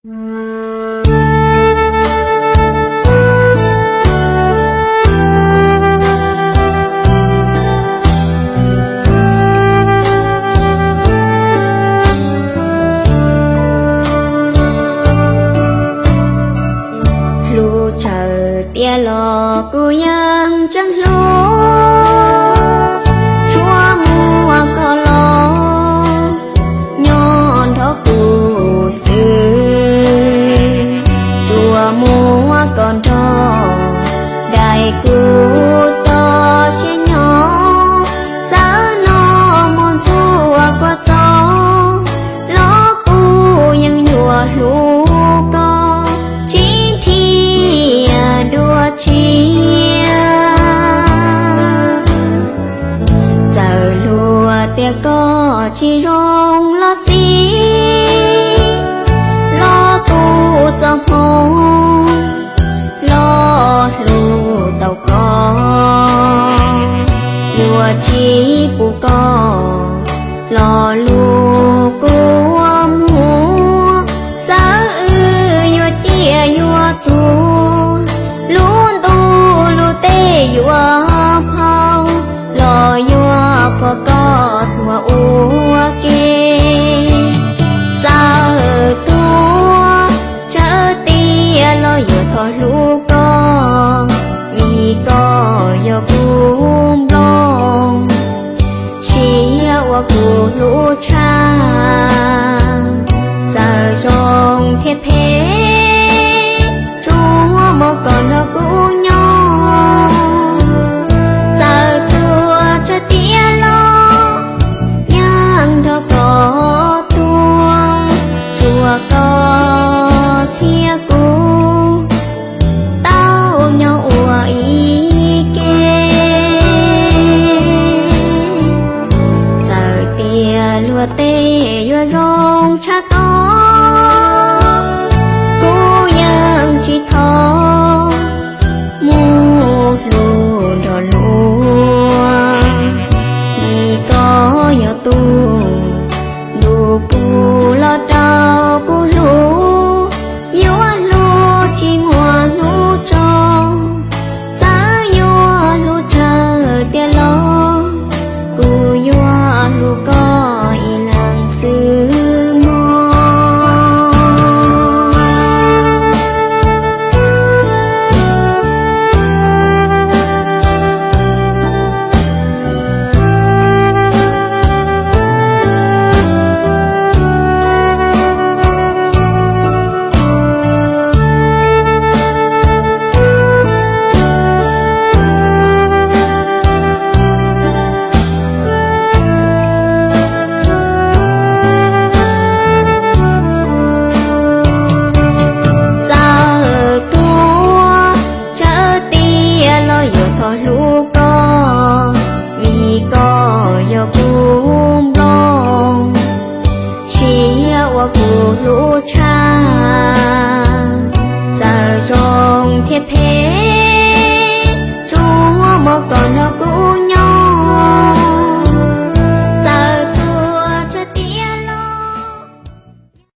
Hlub tsawg tiag los kuv yeej tseem hlub, tsuas muaj koj los nyob nrog kuv xwb, tsuas muaj koj nrog dai kuv txoj sia nyob. Txawm nag hmo ntxuav kuv txoj los kuv yeej yuav hlub koj tsis dhia dua tshiab. Txawm luag tias koj tsis zoo los xij, los kuv txoj hmoo los hlub tau koj, yuav tsis pub koj los lus kua muag. Txawm wb yuav ciaj yuav tuag, lub ntuj lub teb yuav phau, los yuav pom koj tuag ua ke. Txawm tuag tsawg tiag los yuav thov hlub koj, vim koj yog kuv nplooj, siab uas kuv hlub tshaj. Txawm zoo thiab phem, tsuas muaj koj nrog kuv nyob. Txawm tuag tsawg tiag los yeej nrog koj tuag, tsuas koj thiab kuv tau nyob ua ib ke. Txawm tias luag tej yuav zoo tshaj koj, kuv yeej tsis thov mus hlub nrog luag, vim koj yog tus ntuj pub los rau kuv hlub. Yuav hlub tsis muaj hnub tso, txawm yuav hlub tsawg tiag los kuv yuav hlub koj ib leeg xwb mog. Txawm tuag tsawg tiag los yuav thov hlub koj, vim koj yog kuv nplooj, siab uas kuv hlub tshaj. Txawm zoo thiab phem, tsuas muaj koj nrog kuv